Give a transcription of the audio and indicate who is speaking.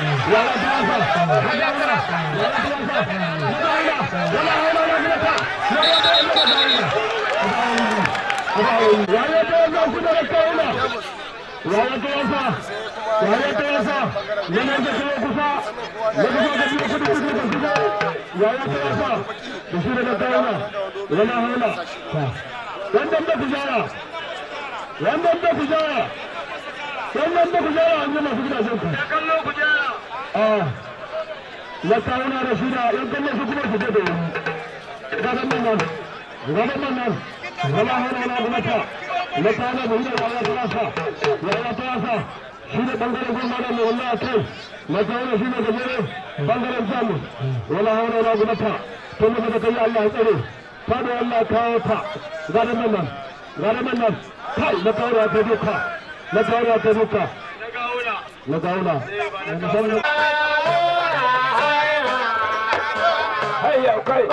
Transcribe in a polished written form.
Speaker 1: Yaya ta wasa? Na kawuna, yaya ta wasa? Na kawuna, wala haula wala quwwata. Yaya ta wasa? Na kawuna, yaya ta wasa kusa da kawuna? Yaya ta wasa? Yaya ta wasa? Yana da kuma kusa ya kusa da biyu kudu kudu da kusa. Yaya ta wasa da shi da kawuna? Wala haula. Wannan da ku gyara, wannan da ku gyara, wannan da ku gyara. An yi masu gidajen ku.
Speaker 2: Kallo, ku gyara.
Speaker 1: Ah, ya kawuna da shi da yan kallo su kuma su je da wuri. Gaban nan nan, gaban nan nan. Wala haula wala quwwata. Na kawuna da shi da yaya ta wasa. Yaya ta wasa shi da bangaren goma da mai wallahi kai. Na kawuna shi ne gajere bangaren Jamus. Wala haula wala quwwata. To mu da kai, Allah ya tsare fado, Allah ya kawo ta. Gaban nan nan, gaban nan nan. Kai, na kawuna ta duka, na kawuna ta duka.
Speaker 2: Na gawuna.
Speaker 1: Na kawuna.
Speaker 3: Hayya kai.